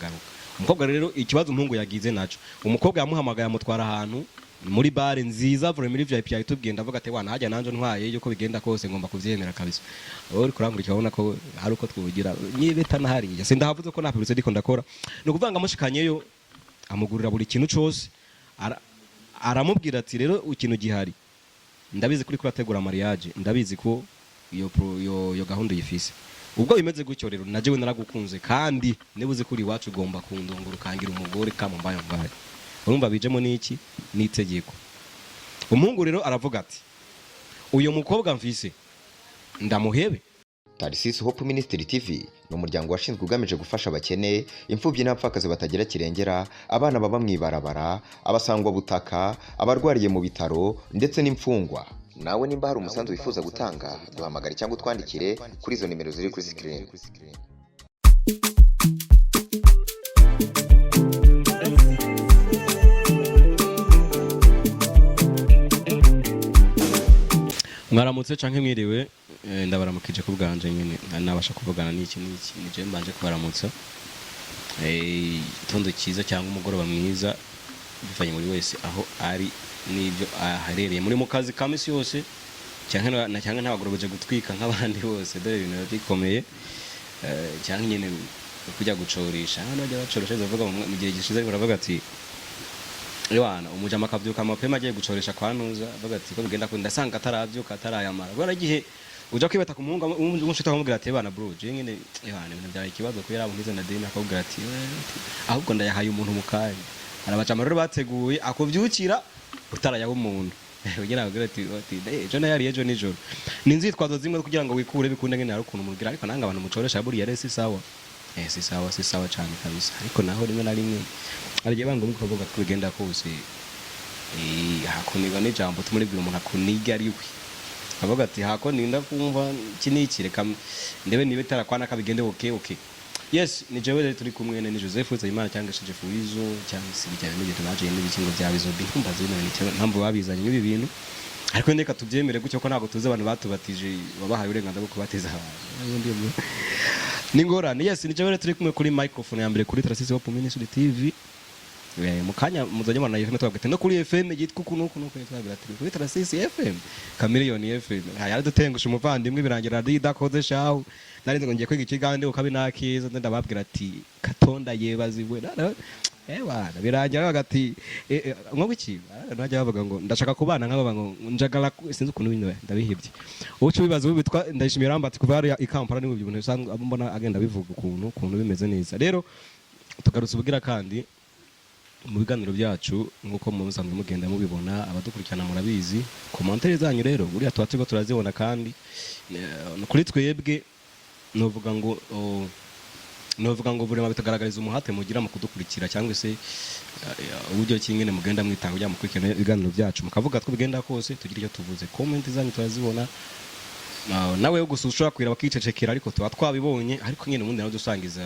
Akagaruka umukobwa rero, ikibazo umuhungu yagize naco, umukobwa yamuhamagaye amutwara ahantu muri bar nziza vure muri VIP. Yatubwiye, ndavuga ati: "Wana hajya nanje ntwaye yuko bigenda kose ngomba kuvyemera kabisa." Wowe uri kurankurikira ubona ko hari uko twugira nyibeta nahariya, sindahavuze ko nta publicité ndiko ndakora. Ni ukuvuga ngo amushikanyeyo amugurira buri kintu cose, aramubwira ati: "Rero ikintu gihari, ndabizi kuri kurategura mariage, ndabizi ko iyo gahunda uyifise. Ubwo bimeze gutyo rero, na jewe naragukunze, kandi niba uzi ko uri iwacu ugomba kundongora ukangira umugore kama mbaye mbaye." Urumva bijemo n'iki? N'itegeko. Umuhungu rero aravuga ati: "Uyu mukobwa mfise ndamuhebe?" Tarisisi Hope Ministry TV ni umuryango washinzwe ugamije gufasha abakene, imfubyi n'abapfakazi batagira kirengera, abana baba mu ibarabara, abasangwabutaka, abarwariye mu bitaro ndetse n'imfungwa. Nawe nimba hari umusanzu wifuza gutanga, duhamagare cyangwa utwandikire kuri izo nimero ziri kuri screen. Mwaramutse canke mwiriwe, ndabaramukije ku bwanje nyene nabasha kuvugana n'iki n'iki, ni je mbanje kubaramutsa. Igitondo cyiza cyangwa umugoroba mwiza, bivanye muri wese aho ari n'ibyo aherereye, muri mu kazi ka misi yose cyangwa na cyangwa ntabagorobeje gutwika nk'abandi bose, dore ibintu biba bikomeye, cyangwa nyene kujya gucorisha hano bajya bacoresha. Bavuga mu gihe gishize baravuga ati: "Yohana umujama akavyuka amapema agiye gucoresha kwa ntuza." Avuga ati: "Ko bigenda ko ndasanga ataravyuka, atarayamara." Kubera igihe uja kwibata ku muhungu umushuti, akamubwira ati: "Bana bro, je nyene Yohana ibintu byawe ikibazo kubera abo ntize na deni." Akabwira ati: "Ahubwo ndayahaye umuntu mu kanya." Arabajama rero bateguye akuvyukira utarayaha umuntu kugira ngo ati: "Ejo nayariye ejo nijoro." Ni inzitwazo zimwe kugira ngo wikure bikunde ngene. Hari ukuntu umubwira, ariko nanga abantu mucoresha buriya rero si sawa, si sawa, si sawa cyane kabisa. Ariko naho rimwe na rimwe hari igihe banga ukavuga ko bigenda kose, hakunigwa n'ijambo tumuribwira umuntu akuniga ari we, avuga ati: "Hako ninda kumva iki n'iki, reka ndebe niba itarakwana kabigende." Okay, yes, ni jewe rero turi kumwe ni Joseph Nzeyimana cyangwa se Jeff Wizo cyangwa se bijyanye n'ibintu baje n'ibiki ngo bya bizobi. Ntumbaze bino bintu mpamvu babizanye nk'ibi bintu, ariko ndeka tubyemere gutyo ko ntabwo tuzi abantu batubatije wabahaye uburenganzira bwo kubatiza abantu ni ngorane. Yes, ni jewe rero turi kumwe kuri microphone ya mbere kuri Tarasisi Hope Ministry TV. Mu kanya muzajya mubona FM, twabwira ati no kuri FM yitwa uku n'uku n'uku, twabwira ati kuri Tarasisi FM, Chameleone FM. Yaradutengusha umuvandimwe, birangira radiyo idakoze shahu. Nari nzi ngo ngiye kwiga ikigande ukabinakiza, ndababwira ati: "Katonda yebaziwe." Bana birangira bavuga ati nko iki bajya bavuga ngo ndashaka kubana nk'aba ngo njagala, sinzi ukuntu bino ndabihibye. Uca ubibaza ubu bitwa Ndayishimiye Rambert kuva hariya i Kampala, ni ibintu bisanzwe mbona agenda bivuga ukuntu bimeze neza. Rero tugarutse ubugira kandi mu biganiro byacu nk'uko musanzwe mugenda mubibona, abadukurikirana murabizi. Commentaires zanyu rero buriya tuba turiko turazibona, kandi kuri twebwe novuga ngo novuga ngo vraiment bitugaragariza umuhate mugira mu kudukurikira, cyangwa se uburyo kimwe mugenda mwitanga kugira mukurikirane ibiganiro byacu, mukavuga two bigenda kose tugira icyo tuvuze. Comment zanyu turazibona. Nawe gusa ushobora kwira bakicecekera, ariko tuba twabibonye. Ariko nyine ubundi nawe dusangiza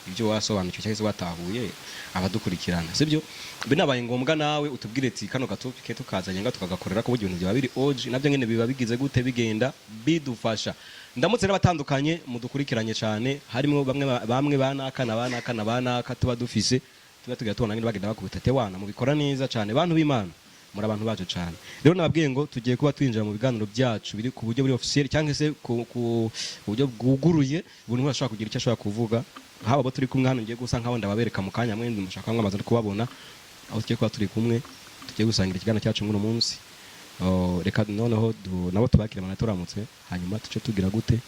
ibyo wasobanukiwe cyangwa se watahuye abadukurikirana, sibyo? Binabaye ngombwa nawe utubwire ati: "Kano gatopike tukazanye nga tukagakorera ko ibintu byaba biri OG." Nabyo nyine biba bigize gute, bigenda bidufasha. Ndamutse n'abatandukanye mudukurikiranye cyane, harimo bamwe bamwe banaka na banaka na banaka tuba dufise, tuba tugira tubona nyine bagenda bakubita tewana, mubikora neza cyane, bantu b'Imana, muri abantu bacu cyane. Rero nababwiye ngo tugiye kuba twinjira mu biganiro byacu biri ku buryo buri officiel cyangwa se ku buryo bwuguruye, buri wese ashobora kugira icyo ashobora kuvuga, haba abo turi kumwe hano ngiye gusa nkaho ndababereka mu kanya, mwende mushaka mwamaze no kubabona aho tugiye kuba turi kumwe, tugiye gusangira ikiganiro cyacu muri uno munsi. Oh, reka noneho nabo tubakire mana turamutse, hanyuma tuce tugira gute,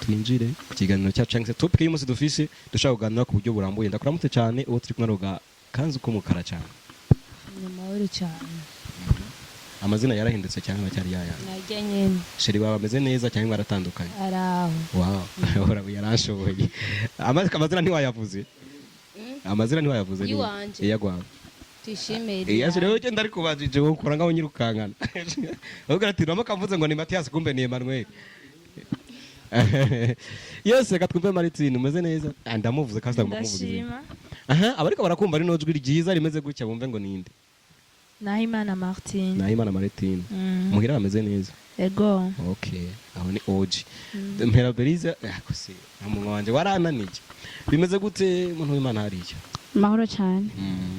twinjire ku kiganiro cyacu cyangwa se topic y'umunsi dufise dushaka kuganira ku buryo burambuye. Ndakuramutse cyane, uwo turi kumwe aroga kanzu k'umukara cyane. Ni amahoro cyane. Amazina yarahindutse cyangwa aracyari yayandi? Najya nyine. Chéri wawe ameze neza cyangwa baratandukanye? Ari aho. Wow, yarashoboye. Amazina ntiwayavuze, amazina ntiwayavuze. Iwanje. Iyagwawe. Tuyishime. Iya rero genda, ariko ubajije wowe ukora ngaho nyirukankana, ubwo ati ramo kavuze ngo ni Mathias, kumbe ni Emmanuel. Yes, reka twumve Martine, umeze neza? Ah, ndamuvuze kasi, ndagomba kumuvuga izina. Ndashima. Aha abariko barakumva rino jwi ryiza rimeze gutya, bumve ngo ninde? Nahimana Martin. Nahimana Martin. Muhira bameze neza? Ego. Okay, aho ni OG. Mpera Belize akose umunwa wanje warananiye. Bimeze gute muntu w'Imana hariya? Mahoro cyane.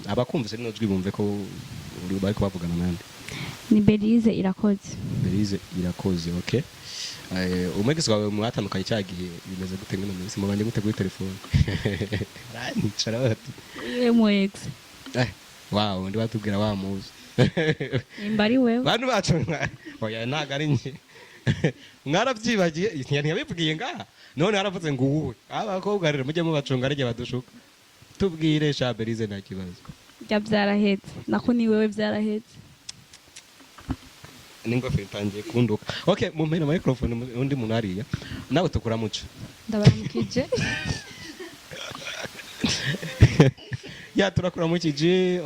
Abakumvise rino jwi bumve ko uri bariko bavugana nande. Ni Belize Irakoze. Belize Irakoze, okay. Umwegisi wawe mwatandukanye cya gihe, bimeze gute ngino minsi, mubanje gute kuri telefone? Aranicara bati Mu ex? Wow, ndi batubwira wa muzi. Nimba ari wewe. Bantu bacu oya, ntago ari njye, mwarabyibagiye, ntiyabivugiye ngaha none haravuze ngo uwuwe. Abakobwa rero mujye mubacunga, arige badushuka. Tubwire sha Belize, nta kibazo. Bya byarahetse, nako ni wewe byarahetse. N'ingofero itangiye kunduka. Okay, mumpere microphone undi muntu hariya nawe tukuramuca. Ndabaramukije. Ya, turakuramukije.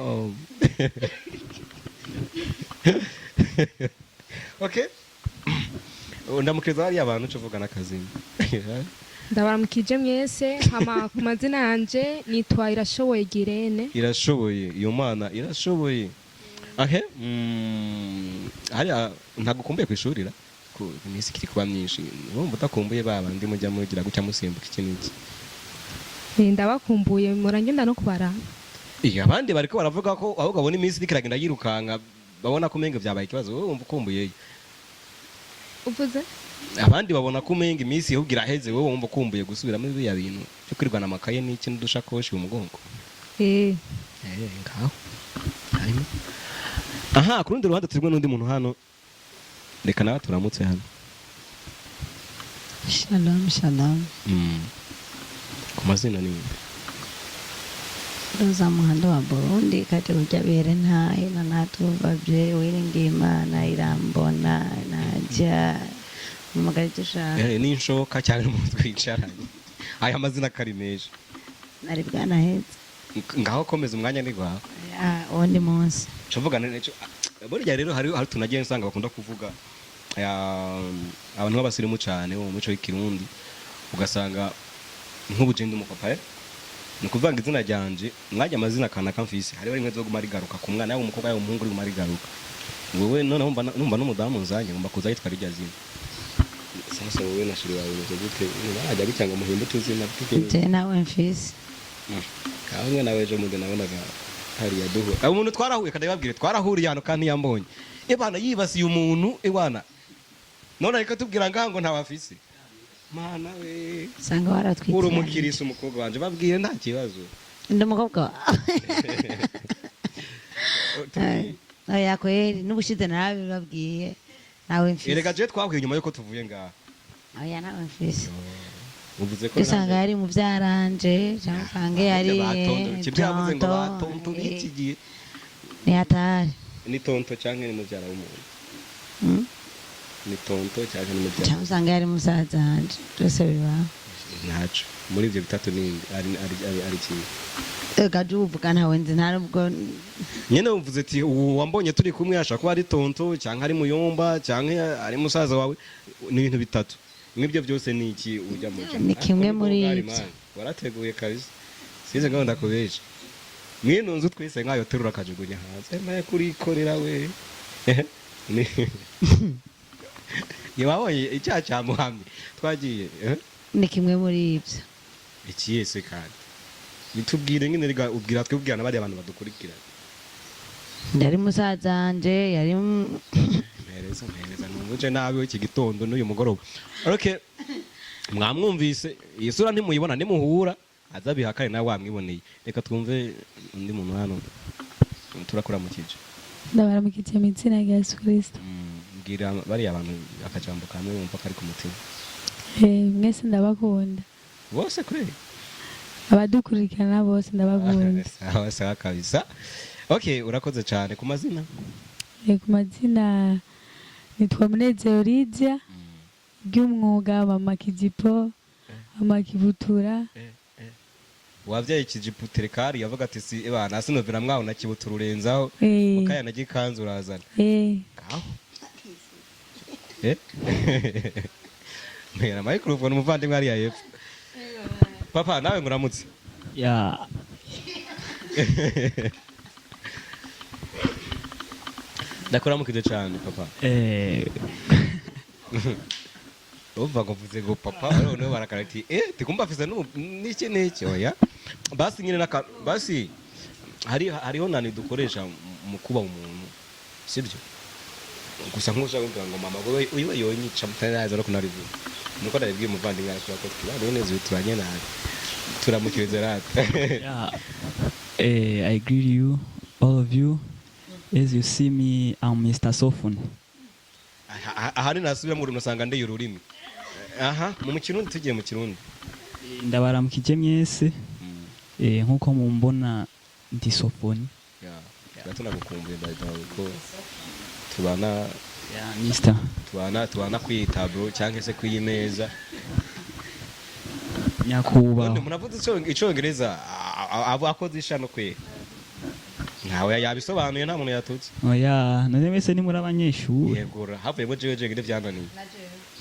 Okay, ndamukiriza hariya abantu uca n'akazina. Ndabaramukije mwese. Hama ku mazina yanje nitwa Irashoboye Girene. Irashoboye, iyo mana irashoboye. Ahe, hariya ntabwo ukumbuye ku ishuri ra? Iminsi ikiri kuba myinshi, urumva udakumbuye ba bandi mujya mugira gutya musimbuka iki n'iki? Ndabakumbuye, murangenda no kubara. Iya, abandi bariko baravuga ko ahubwo babona iminsi iriko iragenda yirukanka, babona ko umenga vyabaye ikibazo. Wowe wumva ukumbuyeyo? Uvuze? Abandi babona ko umenga iminsi ahubwo iraheze, wowe wumva ukumbuye gusubiramo biriya bintu byo kwirwana amakaye n'iki n'udushakoshi mu mugongo? Eh. Eh, ngaho harimo aha. Ku rundi ruhande turi kumwe n'undi muntu hano, reka nawe turamutse hano. Shalom, shalom. Ku mazina ni? Roza Muhando wa Burundi, kati kujya bere ntaye na natuvavye wiringiye Imana irambona najya mumagara icyo ushaka. N'inshoka cyane umuntu twicaranye, aya mazina akari menshi. Nari bwanahetse. Ngaho komeza, umwanya ni gwawe. Ah, uwundi munsi. Cuvuga neco burya rero hari tunagiye nsanga bakunda kuvuga abantu b'abasirimu cyane bo mu mico y'ikirundi, ugasanga nk'ubu je ndi umupapa, ni ukuvuga ngo izina ryanje mwajya amazina kanaka mfise hariho rimwe zoguma rigaruka ku mwana, yaba umukobwa yaba umuhungu, riguma rigaruka. Wewe noneho numva n'umudamu nzanye ngomba kuza yitwa rirya zina. Sasa wowe na chéri wawe bimeze gute? Barajya gutya ngo muhimbe utuzina tw'utundi? Je nawe mfise. Kamwe nawe ejo mundi nabonaga hariya duhura. Abo umuntu twarahuye kandi babwire twarahuriye hano kandi yambonye. Ebana yibasiye umuntu ebana. None ariko tubwira ngaha ngo ntabafise. Mana we. Usanga waratwitse. Uri umukirisi umukobwa wanje, babwire nta kibazo. Ndi umukobwa oya kweri, n'ubushize narabibabwiye, nawe mfise. Erega je twahuye nyuma yuko tuvuye ngaha. Oya, nawe mfise. Uvuze ko Usanga yari mu byaranje cyangwa usange yari Kibyo yavuze ngo tonto, batonto b'iki gihe. Ni hatari. Ni tonto canke ni muvyara w'umuntu? Mm? Ni tonto canke ni muvyara? Cyangwa usanga yari musaza wanje, byose bibaho. Ntaco. Muri ivyo bitatu ni ari kimwe. Ega uvuga ntawe nzi, nta nubwo. Nyene uvuze ati ubu wambonye turi kumwe ashobora kuba ari tonto cyangwa ari muyomba cyangwa ari musaza wawe, ni ibintu bitatu mwibyo byose. Ni iki ujya mu Ni kimwe muri ibyo. Warateguye kabisa, size ngaho ndakubesha mwino nzu twese nkayo terura akajugunya hanze maye kurikorera we. Ntiwabonye icyaha cyamuhamye twagiye, eh? Ni kimwe muri ibyo. Ikiyese kandi bitubwire nyine rega, ubwira twibwira na bariya bantu badukurikira. Yari musaza wanje, yari Mpereza, mpereza ntunguje nabi iki gitondo n'uyu mugoroba. Okay, mwamwumvise iyi sura, ntimuyibona nimuhura aza bihakane nawe wamwiboneye. Reka twumve undi muntu hano. Turakuramukije. Ndabaramukije mu izina rya Yesu Kristo. Mbwira bariya bantu akajambo kamwe wumva kari ku mutima. Mwese ndabakunda. Bose kweli? Abadukurikirana bose ndabakunda. Sawa sawa kabisa. Okay, urakoze cyane. Ku mazina? Ku mazina nitwa Munezero Lydia, ry'umwuga mama kijipo, mama kibutura. Wabyaye ikijipo terekari yavuga ati si ebana sinovera mwaho na kibutura urenzaho mukaya na gikanzu urazana. Ngaho mpera microphone umuvandimwe hariya hepfo. Papa, nawe nguramutse. Ya. Ndakuramukije cyane, papa. Uva ngo mvuze ngo papa, noneho barakara ati tikumva afise n'iki n'iki. Oya, basi nyine naka basi hariho nani dukoresha mu kuba umuntu, sibyo? Gusa nk'ushaka kuvuga ngo mama wewe uyu yonyica mutanaza no kunarivuga, nuko naribwiye umuvandimwe ariko ko twibaniye neza, uyu tubanye nabi. Turamukirize rata. Yeah. I greet you, all of you. As you see me, I'm Mr. Sofon. Ahandi nasubira mu usanga ndeye ururimi aha mu Kirundi, tugiye mu Kirundi. Ndabaramukije mwese. Nkuko mumbona ndi Sofoni. Yeah, gato nagukumbuye by the way, ko tubana. Yeah, Mr. Tubana kuri iyi tableau cyangwa se kuri iyi meza. Nyakubahwa. None umuntu avuze Icongereza akoze ishano kwe, ntawe yabisobanuye, nta muntu yatutse. Oya, none mwese ni muri abanyeshuri. Yegura havuyemo jewe jewe byananiye,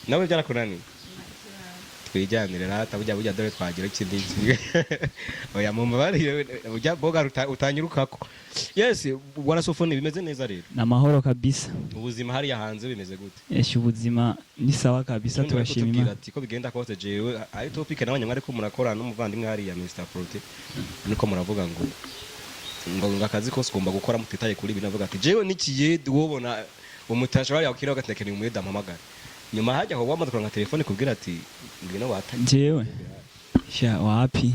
nawe byarakunaniye. Twijyanire rata, burya burya dore twagira iki n'iki. Oya, mumbabarire, burya boga utanyirukako. Yes, bwana Sofoni, bimeze neza rero? Ni amahoro kabisa. Ubuzima hariya hanze bimeze gute? Esha, ubuzima ni sawa kabisa, Ubundi bari turashima kutubwira Imana. ati ko bigenda kose jewe ari topic nabonye mwariko murakora n'umuvandimwe hariya Mr Prote, niko muravuga ngo akazi kose ugomba gukora mutitaye kuri ibi. Navuga ati jewe n'ikiyede wobona umutasha bariya ukira gatekeneye umuyede ampamagara nyuma hajya aho wamaze kuronka telefone kubwira ati ngwino watanye. Jewe? Sha, wapi.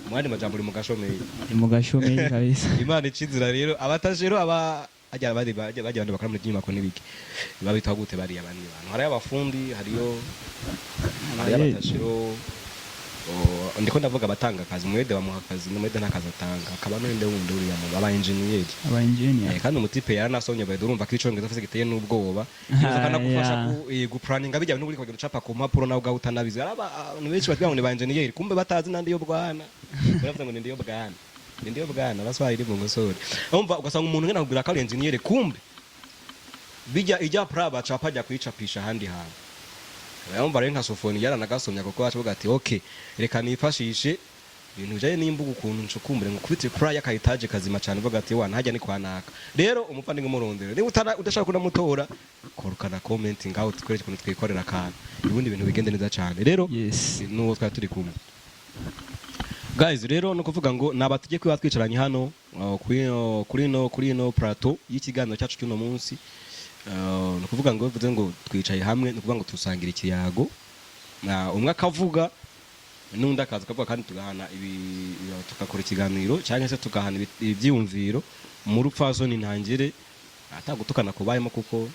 Mu yandi majambo uri mu gashomeri. Ni mu gashomeri kabisa. Imana ica inzira rero, abatajero aba ajya abandi bajya bajya abandi bakora muri nyubako n'ibiki babita gute bariya abandi bantu? Hariyo abafundi, hariyo abatashero. Oh, ndiko ndavuga abatanga akazi. Umwede bamuha akazi, n'umwede nta kazi atanga. Akaba n'undi wundi uriya mu aba engineer. Aba engineer. Kandi umutipe yaranasomye by the way, urumva ko Icongereza afise giteye n'ubwoba, yoza kanagufasha Yeah. ku guplaninga bijya bintu uri kugenda ucapa ku mpapuro nawe ubwawe utanabizi. Hari abantu benshi batubwira ngo ni ba engineer, kumbe batazi nandi yo bwana. Baravuga ngo ni ndiyo bwana, ni ndiyo bwana baswahili mu ngosore. Umva, ugasanga umuntu ngena kubwira ko ari engineer, kumbe bijya ijya pra bacapa ajya kuyicapisha ahandi hantu. Urumva rero nka Sofoni yaranagasomye kuko acavuga ati okay, reka nifashishe ibintu bijanye n'imbuga ukuntu ncukumbure ngo kubite pra y'akayitaje kazima cyane, uvuga ati wa ntajya ni kwa naka. Rero umuvandimwe murondero, niba udashaka kunamutora, korukana comment ngaho tukwereke ukuntu twikorera akantu, ubundi ibintu bigende neza cyane rero. Yes. N'uwo twari turi kumwe guys rero, no kuvuga ngo naba tujye kuba twicaranye hano kuri ino plateau y'ikiganiro cyacu cy'uno munsi. Ni ukuvuga ngo bivuze ngo twicaye hamwe, ni ukuvuga ngo tusangira ikiyago. Umwe akavuga n'undi akaza akavuga, kandi tugahana ibi, tugakora ikiganiro cyangwa se tugahana ibyiyumviro mu rupfasoni ntangire atagutukana kubayemo, kuko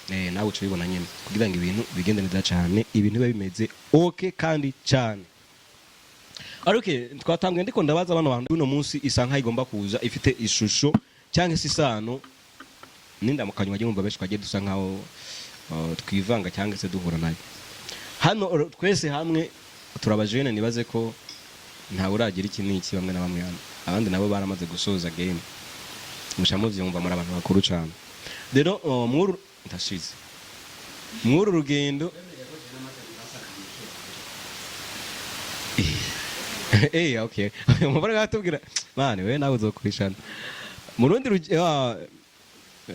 nawe uca ubibona nyine, kugira ngo ibintu bigende neza cyane, ibintu bibe bimeze okay kandi cyane. Ariko twatanguye ndiko ndabaza bano bantu uno munsi isa nkaho igomba kuza ifite ishusho cyangwa se isano n'indamukanyo wagiye wumva benshi twagiye dusa nkaho twivanga cyangwa se duhura nayo hano. Twese hamwe turabajene, nibaze ko ntawe uragira iki n'iki, bamwe na bamwe hano, abandi nabo baramaze gusoza game, musha muvyumva muri abantu bakuru cyane. Rero mwuru ndashize mwuru rugendo. Okay, umubare gatubwira mani we nawe uzokurishana mu rundi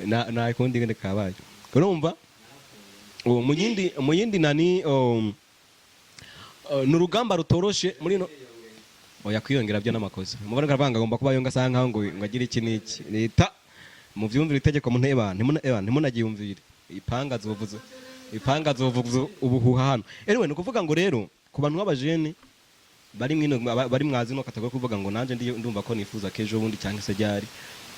na kundi ngende kabaye. Urumva uwo mu yindi nani, ni urugamba rutoroshe muri no oya kwiyongera byo n'amakosa. Umubare karavanga agomba kuba yonga asa nkaho ngo agire iki n'iki. Leta muvyumvire itegeko mu nteba ntimunagiyumvire ipanga zovuza ubuhuha hano. Anyway, ni ukuvuga ngo rero ku bantu b'abajene bari mwino bari mwazi no catégorie, kuvuga ngo nanje ndumva ko nifuza ko ejo bundi cyangwa se ryari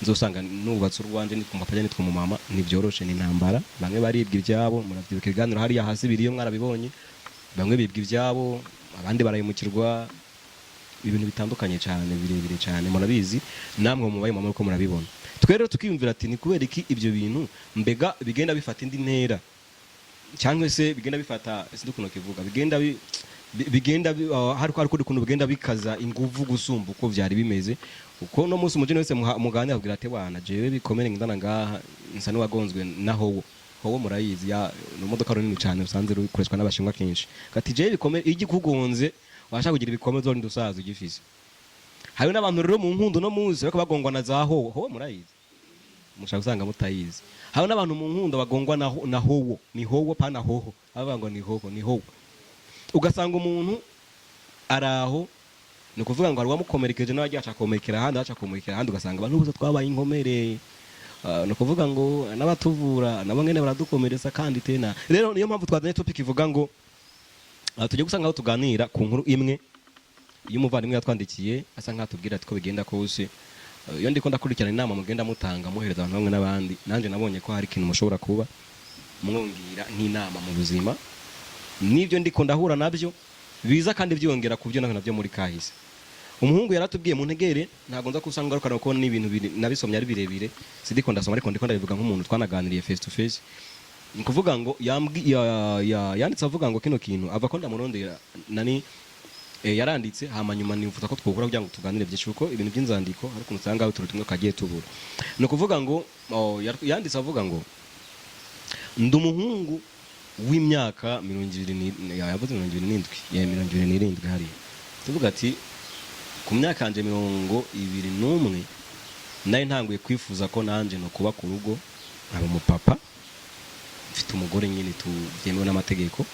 nzosanga nubatse urwanje, nitwa umupapa nitwa umumama, ntibyoroshe, ni intambara. Bamwe baribwa ibyabo, muravyibuka ibiganiro hariya hasi biriyo mwarabibonye. Bamwe bibwa ibyabo, abandi barahemukirwa, ibintu bitandukanye cyane birebire cyane, murabizi namwe mubaye mama uko murabibona. Twe rero tukiyumvira ati ni kubera iki ibyo bintu mbega bigenda bifata indi ntera, cyangwa se bigenda bifata, sinzi ukuntu kivuga, bigenda hari ukuntu bigenda bikaza inguvu gusumba uko vyari bimeze. Uko no munsi umujene wese muganira abwira ati wana jewe bikomere ngindana ngaha nsa n'uwagonzwe na howo. Howo murayizi, ya ni imodoka runini cyane rusanzwe rukoreshwa n'Abashinwa kenshi. Kati jewe bikomere ijya ikugonze washaka kugira ibikomere uzorinda usaza ugifise. Hari n'abantu rero mu nkundo no munsi bariko bagongwa na za howo. Howo murayizi. Mushaka usanga mutayizi. Hari n'abantu mu nkunda bagongwa na, na howo, ni howo pana hoho, abavuga ngo ni hoho, ni howo. Ugasanga umuntu araho, ni ukuvuga ngo hari uwamukomerekeje nawe agiye acakomekera ahandi, acakomekera ahandi, ugasanga abantu bose twabaye inkomere. Ni ukuvuga ngo n'abatuvura nabo ngene baradukomeretsa. Kandi tena rero niyo mpamvu twazanye topic ivuga ngo tujye gusa nkaho tuganira ku nkuru imwe y'umuvandimwe yatwandikiye, asa nkaho atubwira ati ko bigenda kose. Iyo ndiko ndakurikirana inama mugenda mutanga, muhereza abantu bamwe n'abandi, nanje nabonye ko hari ikintu mushobora kuba mwongira nk'inama mu buzima, n'ibyo ndiko ndahura nabyo biza kandi byiyongera ku byo nawe nabyo muri kahise. Umuhungu yaratubwiye mu ntegere, ntabwo nza kusanga ngaruka kuko n'ibintu nabisomye ari birebire, sindiko ndasoma, ariko ndiko ndabivuga nk'umuntu twanaganiriye face to face. Ni ukuvuga ngo yanditse avuga ngo kino kintu ava ko ndamurondera nani, yaranditse, hama nyuma nifuza ko twokora kugira ngo tuganire byinshi, kuko ibintu by'inzandiko hari ukuntu usanga utuntu tumwe kagiye tubura. Ni ukuvuga ngo yanditse avuga ngo ndi umuhungu w'imyaka 20 yavuze 27, ya 27 hariya. Tuvuga ati ku myaka yanje 21 nari ntanguye kwifuza ko nanje no kuba ku rugo, nkaba umupapa, mfite umugore nyine tubyemewe n'amategeko.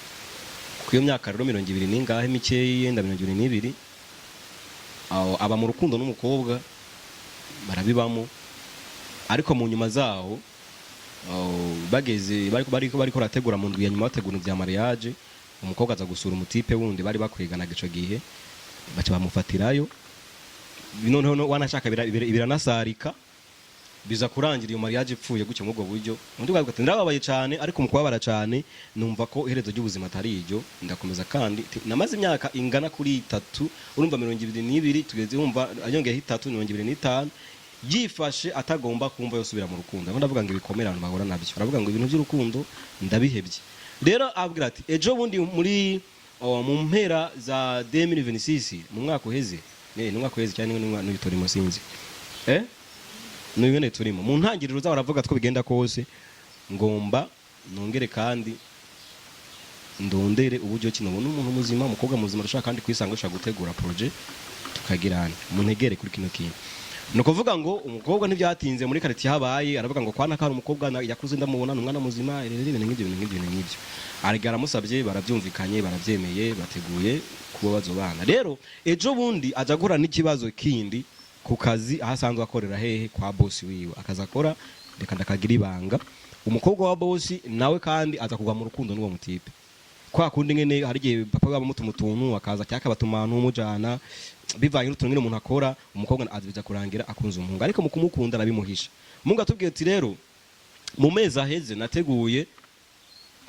Ku iyo myaka rero 20 n'ingahe mikeyi, yenda 22, aho aba mu rukundo n'umukobwa, barabibamo. Ariko mu nyuma zaho, bageze bariko barategura mu ndwi ya nyuma, bategura ibya mariage, umukobwa aza gusura umutipe wundi bari bakwiganaga ico gihe, baca bamufatirayo. Noneho wanashaka biranasarika, biza kurangira iyo mariage ipfuye gutyo muri ubwo buryo. Undi bwavuga ati ndababaye cyane, ariko mu kubabara cyane numva ko iherezo ry'ubuzima atari iryo, ndakomeza. Kandi namaze imyaka ingana kuri itatu, urumva 22 tugeze, wumva ayongeyeho itatu, 25, yifashe atagomba kumva yosubira mu rukundo. Aho ndavuga ngo ibikomere abantu bahura nabyo, aravuga ngo ibintu by'urukundo ndabihebye. Rero abwira ati ejo bundi muri mu mpera za 2026, mu mwaka uheze, ne ni umwaka uheze cyane n'uyu turimo, sinzi, n'uyu nyene turimo mu ntangiriro zabo, aravuga two bigenda kose ngomba nongere kandi ndondere uburyo ki nobona umuntu muzima, umukobwa muzima dushaka kandi kwisanga, dushaka gutegura projet tukagirana. Muntegere kuri kino kintu. Ni ukuvuga ngo umukobwa ntibyatinze muri quartier habaye, aravuga ngo kwana kari umukobwa yakuze ndamubona, ni umwana muzima, rero ibintu nk'ibyo, ibintu nk'ibyo, ibintu nk'ibyo. Arega aramusabye, barabyumvikanye, barabyemeye, bateguye kuba bazobana. Rero ejo bundi aja guhura n'ikibazo kindi ku kazi aho asanzwe akorera, hehe? Kwa bosi wiwe, akazi akora, reka ndakagira ibanga. Umukobwa wa bosi nawe kandi aza kugwa mu rukundo n'uwo mutipe. Kwa kundi nyene hari igihe papa we bamutuma utuntu, akaza cyaka batuma ahantu umujana, bivanye n'utuntu nyene umuntu akora. Umukobwa aza kurangira akunze umuhungu, ariko mu kumukunda arabimuhisha. Umuhungu atubwiye ati rero mu mezi aheze nateguye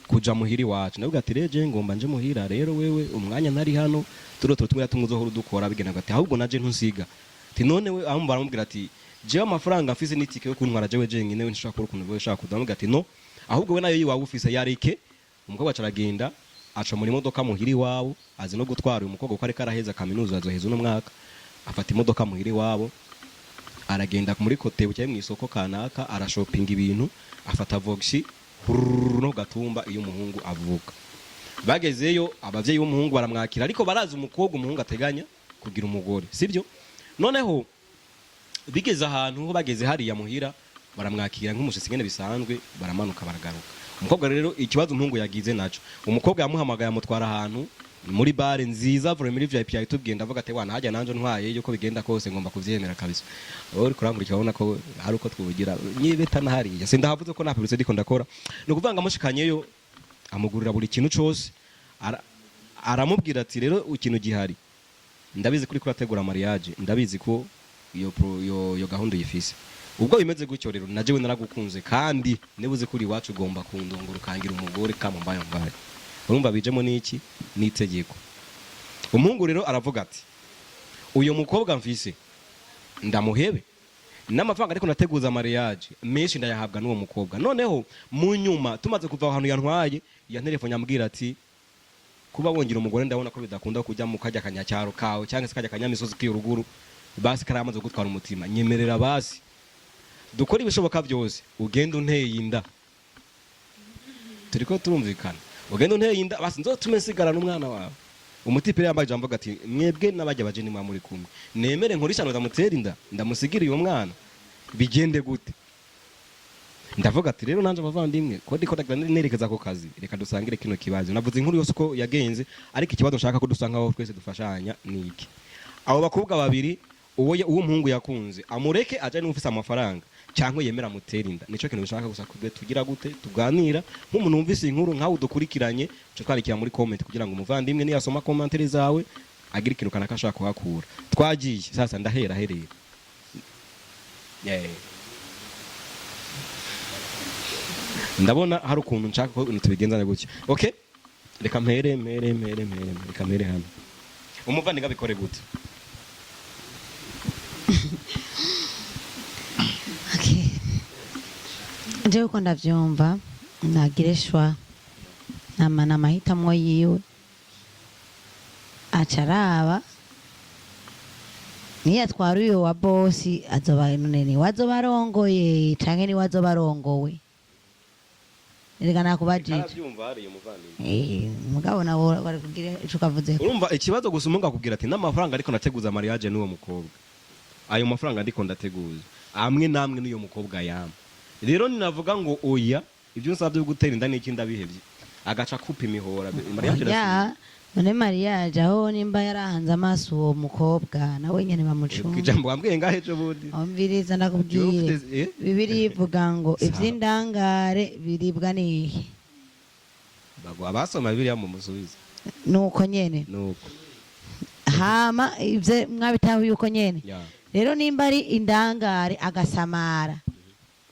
kuja muhira iwacu, ndavuga ati reje ngomba nje muhira, rero wewe umwanya ntari hano turo turo tumwe tumwe uzohora udukora bigenda. Ati ahubwo naje ntusiga. Ati none we aho baramubwira ati jewe amafaranga mfise n'itike yo kuntwara jewe jenyine, we nshaka gukora ukuntu wewe ushaka kuza. Ati no, ahubwo we nayo yiwawe ufise yareke. Umukobwa aca aragenda, aca muri modoka muhira iwabo, azi no gutwara uyu mukobwa kuko ariko araheza kaminuza, azoheza uno mwaka. Afata imodoka muhira iwabo, aragenda muri kote bucyaye mu isoko kanaka, arashopinga ibintu, afata voxi no gatumba iyo umuhungu avuka. Bagezeyo abavyeyi b'umuhungu baramwakira, ariko barazi umukobwa umuhungu ateganya kugira umugore, sibyo? Noneho bigeze ahantu ho bageze hariya muhira, baramwakira nk'umushitsi nyene bisanzwe, baramanuka baragaruka. Umukobwa rero, ikibazo umuhungu yagize naco, umukobwa yamuhamagaye amutwara ahantu muri bare nziza vure muri VIP. Yatubwiye, ndavuga ati wana hajya nanje ntwaye yuko bigenda kose ngomba kuvyemera kabisa. Wowe uri kurankurikira urabona ko hari uko twugira nyibeta na hariya, sindahavuze ko nta publicité ndiko ndakora. Ni ukuvuga ngo amushikanyeyo amugurira buri kintu cose, aramubwira ati rero ikintu gihari, ndabizi kuri kurategura mariage, ndabizi ko iyo gahunda uyifise. Ubwo bimeze gutyo rero najewe naragukunze, kandi niba uzi ko uri iwacu ugomba kundongora ukangira umugore kama mbaye mbaye. Urumva bijemo n'iki? N'itegeko. Umuhungu rero aravuga ati uyu mukobwa mfise ndamuhebe, n'amafaranga ariko nateguza mariage menshi ndayahabwa n'uwo mukobwa. Noneho mu nyuma tumaze kuva aho hantu yantwaye, ya telefone ambwira ati kuba wongera umugore ndabona ko bidakunda, kujya mu kajya kanyacyaro kawe cyangwa se kajya kanyamisozi k'iruguru, basi karamaze gutwara umutima, nyemerera basi dukora ibishoboka byose ugende unteye inda. Turiko turumvikana? Ugende unteye inda basi nzotume nsigarana umwana wawe. Umutipe yambaye ijambo ati mwebwe n'abajya baje nimwa muri kumwe, nemere nkora ishyano ndamutera inda, ndamusigira uyu mwana, bigende gute? Ndavuga ati rero nanje abavandimwe, ko ndiko ndagira nerekeza ku kazi, reka dusangire kino kibazo. Navuze inkuru yose uko yagenze, ariko ikibazo nshaka ko dusa nkaho twese dufashanya ni iki: abo bakobwa babiri, uwo umuhungu yakunze amureke aje n'ufise amafaranga, cyangwa yemera amutere inda? Nico kintu nshaka gusa kubwe tugira gute tuganira. Nk'umuntu wumvise inkuru nkawe udukurikiranye, uce twandikira muri comment kugira ngo umuvandimwe niyasoma commentaire zawe agire ikintu kanaka ashaka kuhakura. Twagiye sasa, ndahera herera. Yeah. Ndabona hari ukuntu nshaka ko ibintu tubigenzana gutya. Okay, reka mpere mpere mpere mpere, reka mpere hano. Umuvandimwe abikore gute? Okay. Jewe uko ndavyumva, nagire choix, nama n'amahitamwo yiwe, aca araba niyo atwara uyo wa bosi, azoba none niwe azoba arongoye canke niwe azoba arongowe? Reka nakubajije. Arabyumva hariya umuvandimwe. Eh, mugabo nawe bari kugira ico kavuze. Urumva ikibazo gusa, umuhungu akubwira ati n'amafaranga ariko ndateguza mariage n'uwo mukobwa, ayo mafaranga ndiko ndateguza amwe namwe n'uyo mukobwa yampa. Rero ninavuga ngo oya, ibyo nsabye byo gutera inda n'iki ndabihevye, agaca akupa imihora, mariage Ya, irasiba. none mariage aho nimba yarahanze amaso uwo mukobwa, nawe nyene bamucunga. Ijambo wambwiye ngaho ejo bundi. Umviriza ndakubwire. Ufite- eh? Bibiri ivuga ngo Sawa. ivy'indangare biribwa nihe? Bagwa abasoma Bibiliya mu musubize. Nuko nyene. Nuko. Hama ivyo mwabitahuye uko nyene. Ya. Rero nimba ari indangare agasamara,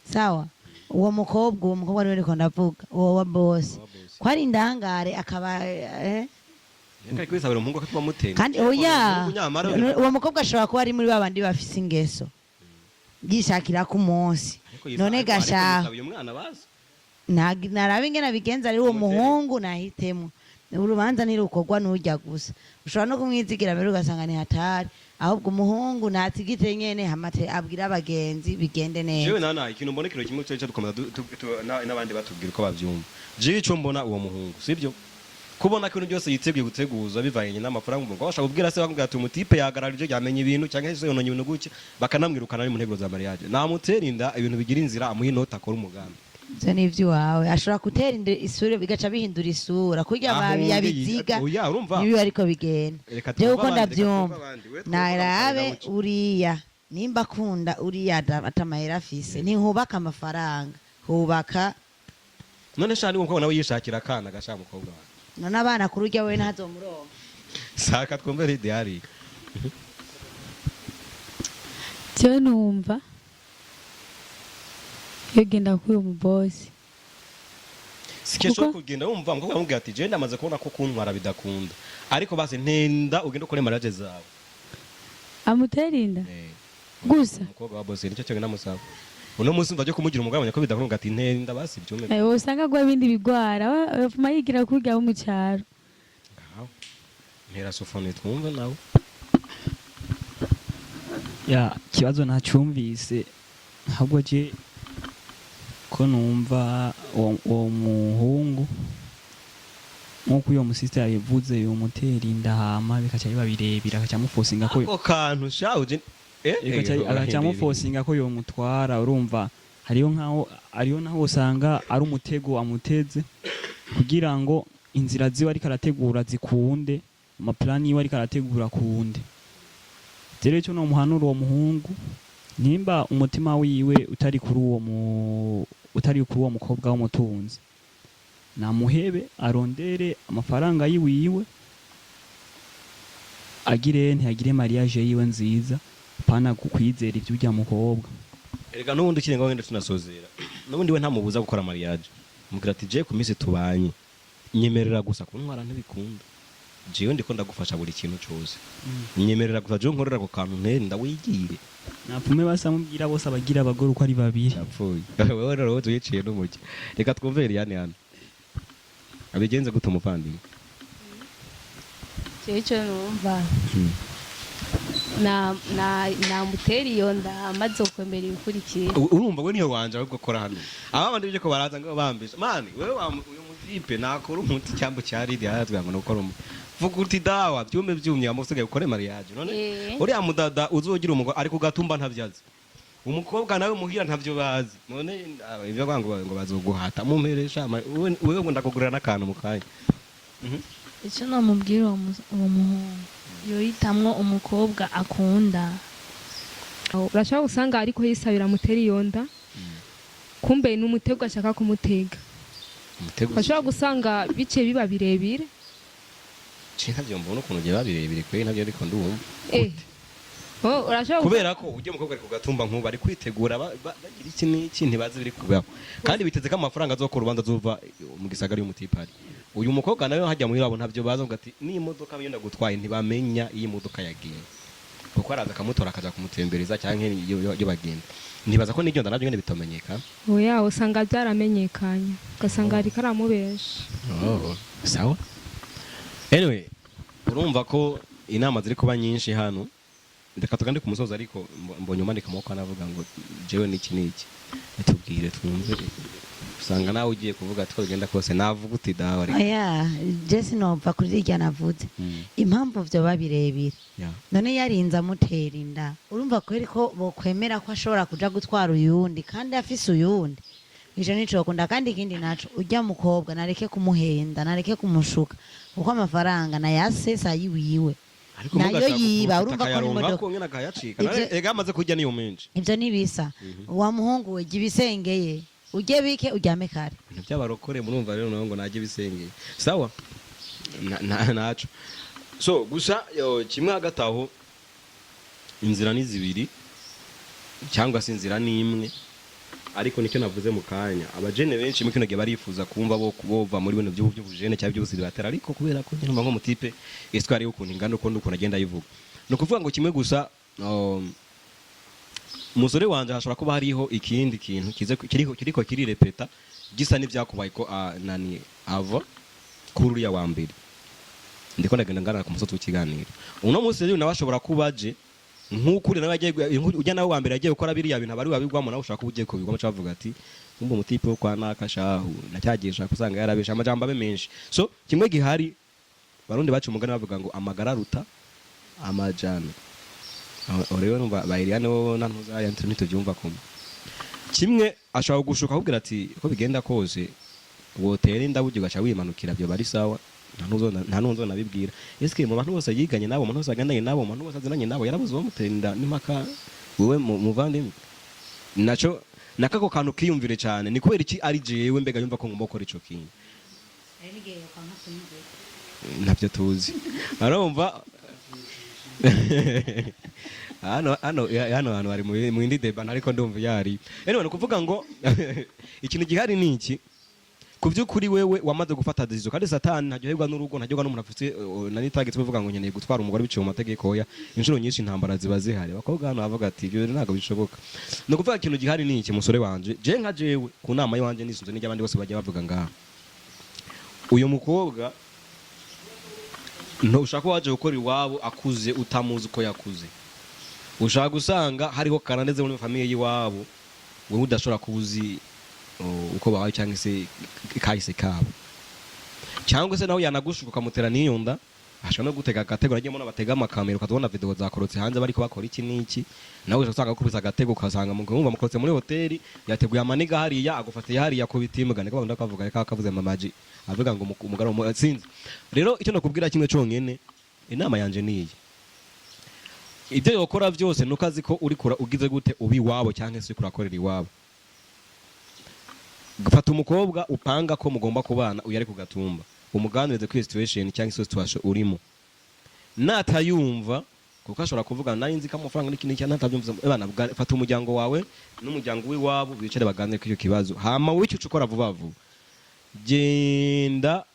sawa, uwo mukobwa niwe ndiko ndavuga, uwo wa bosi, Wa bosi. ko ari indangare akaba Reka ariko kwisabira umuhungu akatuma mutera. Kandi oya, Umuhungu nyamara uwo mukobwa ashobora kuba ari muri ba bandi bafise ingeso yishakira ku munsi. Ariko yisa- None ariko gashaho. yisabiye umwana bazi. Narabe ingene abigenza. Rero uwo Umutere. muhungu nahitemo, urubanza ntirukorwa n'urya gusa, ushobora no kumwizigira mbere ugasanga ni hatari. Ahubwo umuhungu natsigite nyene, hamate abwira abagenzi bigende neza. Jewe nana ikintu mbona, ikintu kimwe cyo dukomeza n'abandi batubwira uko bavyumva. Jewe ico mbona, uwo muhungu sibyo kubona ko ibintu byose yiteguye guteguza bivanye n'amafaranga, umugabo ashaka kubwira se, bakubwira ati umutipe yagararije, yamenye ibintu cyangwa se yononye ibintu gutya, bakanamwirukana ari mu ntego za mariage. Namutera inda, ibintu bigira inzira, amuha inoti, akora umugambi. Ivyo ni ivy'iwawe. Ashobora gutera inda isura bigaca bihindura isura kurya Ahunge yabiziga. Oya, urumva? Nibi ariko bigenda. Reka Jewe twumve uko abandi, reka ndavyumva, twumve abandi. We twumve narabe abandi. uriya nimba akunda uriya atamahera afise, ntihubaka amafaranga, hubaka. None shani umukobwa nawe yishakira akana gashaka umukobwa wawe. None abana kuri urya we ntazomuronka. Saka twumve ridi hari. Jewe numva yogenda kuri uwo mubosi. Sikesho Kuko- kugenda wumva umukobwa amubwira ati jewe ndamaze kubona ko kuntwara bidakunda, ariko basi ntenda ugende ukore mariage zawe. Amutera inda gusa. Umukobwa wa bosi nicyo cyo namusaba uno munsi, mva cyo kumugira umugabo ko bidakunda, ati ntenda basi byume. Eh, usanga agwa ibindi bigwara bavuma yigira kurya wo mu cyaro. Ngaho. Mpera sofone twumve nawe. Ya, ikibazo ntacyumvise. Ahubwo je ko numva uwo muhungu, nk'uko uyo musista yabivuze, yomutera inda hama bikaca biba birebire, agaca amufosinga ko Ako kantu sha uje agaca amufosinga ko yomutwara. Urumva hariyo nkaho, hariyo naho usanga ari umutego amuteze kugira ngo inzira ziwe ariko arategura zikunde, amaplani yiwe ariko arategura akunde. Rero icyo nomuhanura uwo muhungu, nimba umutima wiwe utari kuri uwo mukobwa w'umutunzi, namuhebe arondere amafaranga yiwiwe, agire ntiyagire mariage yiwe nziza, pana kukwizera ibyo ujya mukobwa. Erega n'ubundi ukirenga wenda tunasozera, n'ubundi we ntamubuza gukora mariage. Mubwira ati je ku minsi tubanye, nyemerera gusa, kuntwara ntibikunda, jewe ndiko ndagufasha buri kintu cyose, nyemerera gusa jewe nkorera ako kantu ntenda wigire. Napfume basamubwira bose abagira abagore uko ari babiri. Yapfuye wewe rero, wowe tuyiciye n'umugi. Reka twumve Eliane hano abigenze gute umuvandimwe. Jewe ico numva, na na namutera iyo nda amaze kwemera ibikurikira. Urumva we niyo wanje ahubwo kora hano, aba bandi byo ko baraza ngo bambisha mani wewe uyu mutipe nakora umuti cyambo cyari haratwa ngo nukora umuti, vuga uti dawa byume byumye amusigaye ukore mariage none. Eh. Uriya mudada uzogira umugore ariko gatumba ntabyazi. Umukobwa nawe muhira ntavyo bazi. None ivyo ngo bazoguhata mumperesha wewe ngo ndakugurira n'akantu mu kanya. Icyo namubwira uwo muhungu, yohitamwo umukobwa akunda. Urashobora gusanga ariko yisabira amutera iyo nda, kumbe ni umutego ashaka kumutega. Umutego? Urashobora gusanga biciye biba birebire. Ce ntavyo mbona ukuntu giye babirebire kweri, ntavyo ariko ndumva. Oh, urashobora Kubera ko ujya mukobwa ari ku gatumba, nk'ubu ari kwitegura bagira iki n'iki, ntibazi biri kubaho, kandi biteze ko amafaranga azokora urubanza azova mu gisagara y'umutipari. Uyu mukobwa nawe hajya muri wabo ntabyo bazi, ngo ati n'imodoka iyo ndagutwaye, ntibamenya iyo imodoka yagiye, kuko araza akamutora akaja kumutembereza cyangwa iyo bagenda. Ntibaza ko n'iryo nda nabyo nyene bitamenyekana. Oya, usanga byaramenyekanye, ugasanga ariko aramubesha. Oh, sawa. Anyway, urumva ko inama ziri kuba nyinshi hano. Reka tugande ku musozo, ariko mbonye umanika amaboko anavuga ngo jewe niki niki. Tubwire twumve. Usanga nawe ugiye kuvuga ati ko bigenda kose navuga uti dawe ariko. Oya, je sinopfa kuri irya navuze. Impamvu vyoba birebire, none yarinze amutera inda, urumva kweri ko bokwemera ko ashobora kuja gutwara uyundi kandi afise uyundi? Ico nico kunda. Kandi ikindi naco, urya mukobwa nareke kumuhenda, nareke kumushuka, kuko amafaranga nayasesa yiwiwe. Ariko Nayo mugashaka yiba, kuprofita urumva ko akayaronka n'imodoka- ko nyene akayacika. Ega amaze kurya niyo menshi. Ivyo ntibisa. Wa muhungu we, jya ibisengeye, ujye bike, uryame kare. Ibintu by'abarokore murumva rero nawe ngo najye bisengeye. Sawa. Naco. So gusa yo, kimwe hagati aho, inzira ni zibiri cyangwa se inzira ni imwe, ariko nicyo navuze mu kanya, abajene benshi muri kino gihe barifuza kumva bo bova muri bino by'ubujene cyangwa by'ubusiribatera, ariko kubera ko nyine nko mutipe histoire y'ukuntu ingana uko n'ukuntu agenda ayivuga, ni ukuvuga ngo kimwe gusa, umusore wanje hashobora kuba hariho ikindi kintu kize kiriko kirirepeta gisa n'ibyakubaye ko nani ava kuri uriya wa mbere. Ndiko ndagenda ngana ku musozi w'ikiganiro. Uno munsi rero nawe ashobora kuba aje nk'uko uri nawe agiye ujya nawe wa mbere agiye gukora biriya bintu abari babigwamo, nawe ushaka kuba ugiye kubigwamo, cavuga ati kumbe umutipe wo kwa naka shahu nacyagiye ushaka usanga yarabesha amajambo abe menshi. So kimwe gihari, Barundi baca umugani bavuga ngo amagara aruta amajana. Aho rero numva ba Eliane bo na ntuzaya ntitubyumva kumwe. Kimwe ashobora kugushuka akubwira ati uko bigenda kose wotera inda burya ugaca wimanukira, byo bari sawa, nta nunzo nabibwira. Eske mu bantu bose yiganye nabo, mu bantu bose agendanye nabo, mu bantu bose azinanye nabo, yarabuze uwamutera inda n'impaka wewe muvandimwe? Naco nakako kantu kiyumvire cyane, ni kubera iki ari jewe mbega yumva ko ngomba gukora ico kintu? Ntabyo tuzi. Arumva hano hantu bari mu yindi débat, ariko ndumva yari. Anyway, ni ukuvuga ngo ikintu gihari ni iki: ku by'ukuri wewe wamaze gufata decision, kandi Satani ntaryoherwa n'urugo, ntaryoherwa n'umuntu afite nani target kuvuga ngo nkeneye gutwara umugore biciye mu mategeko. Oya, inshuro nyinshi intambara ziba zihari, abakobwa hano bavuga ati ibyo bintu ntabwo bishoboka. Ni ukuvuga ikintu gihari ni iki, musore wanje, je nka jewe ku nama y'iwanje nisunze n'ibyo abandi bose bajya bavuga ngaha, uyu mukobwa ntushaka ko waje gukora iwabo akuze utamuzi uko yakuze. Ushaka gusanga hariho karande muri famille y'iwabo wowe udashobora kuba uzi uko babaye cyangwa se kahise kabo, cyangwa se nawe yanagushuka ukamutera n'iyo nda. Ashobora no gutega agatego, nagiye mbona batega amakamera, ukazabona video zakorotse hanze bariko bakora iki n'iki, nawe ushobora usanga akubise agatego, ukasanga mwumva mukorotse muri hoteli, yateguye amaniga hariya, agufatiye hariya ku biti mugane ko bakunda kavuga reka kavuze mamaji avuga ngo umugabo sinzi. Rero icyo nakubwira kimwe cyonyene, inama yanje niyi: ibyo yokora byose nuko azi ko uri kura ugize gute ubi iwabo cyangwa se uriko urakorera iwabo. Fata umukobwa upanga ko mugomba kubana, uyu ari ku gatumba, umuganirize kuri situation cyangwa se situation urimo. Natayumva, kuko ashobora kuvuga nari nzi ko amafaranga n'iki n'iki, natabyumva bana, fata umuryango wawe n'umuryango w'iwabo bicare baganire kuri icyo kibazo. Hama wowe icyo uca ukora vuba vuba, genda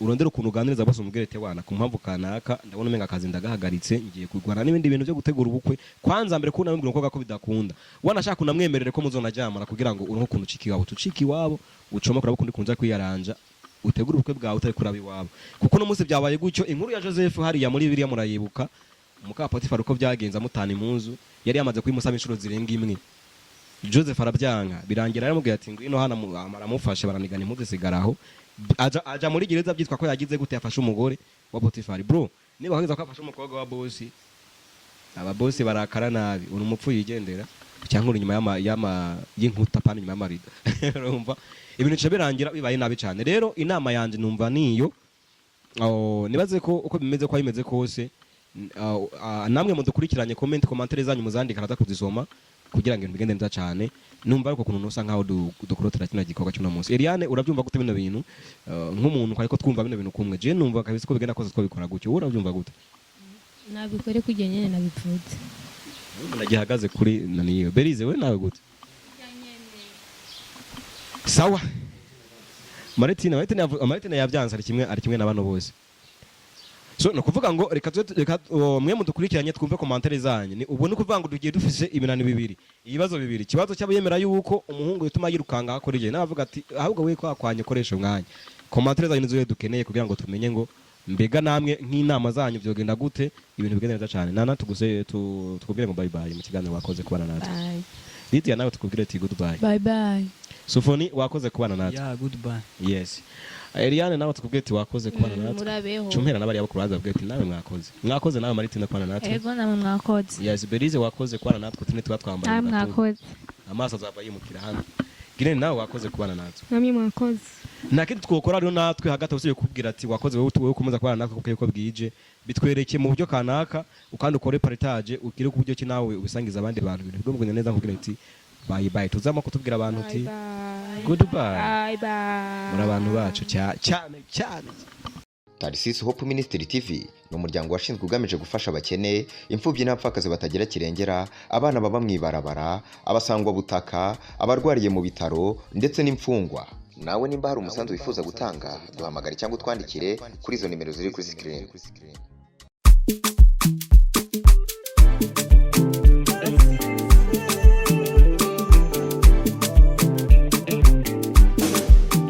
urondere ukuntu uganiriza bose, umubwire ati wana ku mpamvu kanaka ndabona umenga akazi ndagahagaritse, ngiye kurwana n'ibindi bintu byo gutegura ubukwe. Kwanza mbere ko unamubwira umukobwa ko bidakunda, wanashaka unamwemerere ko muzonajyamana kugira ngo uronke ukuntu ucika iwabo, tucika iwabo ucoma kuraba ukundi kunza kwiyaranja, utegure ubukwe bwawe utari kuraba iwabo. Kuko uno munsi byabaye gutyo. Inkuru ya Joseph hariya muri Bibiliya murayibuka, muka Potifari uko byagenze amutana impuzu yari yamaze kuyimusaba inshuro zirenga imwe, Joseph arabyanka, birangira yaramubwiye ati ngwino hano, aramufashe baranigana, impuzu isigara aho. Aja muri gereza byitwa ko yagize gute, yafashe umugore wa Potifari. Bro, niba hageze ko afashe umukobwa wa bosi. Ababosi barakara nabi. Uri umupfu yigendera cyangwa uri inyuma y'inkuta, pana inyuma y'amarido. Urumva ibintu bica birangira bibaye nabi cyane. Rero inama yanje numva niyo. Oh, nibaze ko uko bimeze, ko bimeze kose, namwe mudukurikiranye, commentaire zanyu muzandika, araza kuzisoma kugira ngo ibintu bigende neza cyane. Numva ariko ukuntu nusa nkaho dukorotera kino gikorwa cy'uno munsi. Eliane, urabyumva gute bino bintu? Nk'umuntu ariko twumva bino bintu kumwe, je numva kabisa ko bigenda kose twabikora gutyo. Wowe urabyumva gute? Nabikore kujya nyene nabivuze. Umuntu agihagaze kuri naniyo. Berize, we nawe gute? Sawa. Maritina yabyanze, ari kimwe na bano bose. So no kuvuga ngo reka mwe mudukurikiranye twumve commentaire zanyu. Ni ubu, ni kuvuga ngo tugiye dufise ibinani bibiri, ibibazo bibiri: ikibazo cy'abayemera yuko umuhungu yituma yirukanga akora igihe, navuga ati ahubwo we kwakwanye ukoresha umwanya. Commentaire zanyu nizo dukeneye kugira ngo tumenye ngo mbega namwe nk'inama zanyu byogenda gute, ibintu bigenda neza cyane. Nana, tuguse tukubwire ngo bye bye mu kiganiro, wakoze kubana natwe. Bye. Lydia, nawe tukubwire ati goodbye. Bye bye. Sofoni, wakoze kubana natwe. Yeah, goodbye. Yes. Eliane, nawe tukubwire ati wakoze kubana natwe. Murabeho. Cumpera n'abari abo kubanza babwire ati nawe mwakoze, mwakoze. Nawe Maritina, kubana natwe. Ego, namwe mwakoze. Yes. Berize, wakoze kubana natwe. Tune tuba twambaye Namwe mu gatuza. mwakoze. Amaso azava yimukira hano. Girene, nawe wakoze kubana natwe. Namwe mwakoze. Nta kindi twokora rero natwe hagati usibye kukubwira ati wakoze wowe ukomeza kubana natwe, kuko yuko bwije bitwereke mu buryo kanaka, ukandi ukore partage, ugire ku buryo ki nawe ubisangiza abandi bantu, ibintu bigomba kugenda neza. Nkubwira ati bye bye, tuzama kutubwira abantu uti goodbye. Bye bye. Muri abantu bacu cyane cyane. Tarisisi Hope Ministry TV ni umuryango washinzwe ugamije gufasha abakene, imfubyi n'abapfakazi batagira kirengera, abana baba mu ibarabara, abasangwabutaka, abarwariye mu bitaro ndetse n'imfungwa. Nawe nimba hari umusanzu wifuza gutanga, duhamagare cyangwa utwandikire kuri izo nimero ziri kuri screen.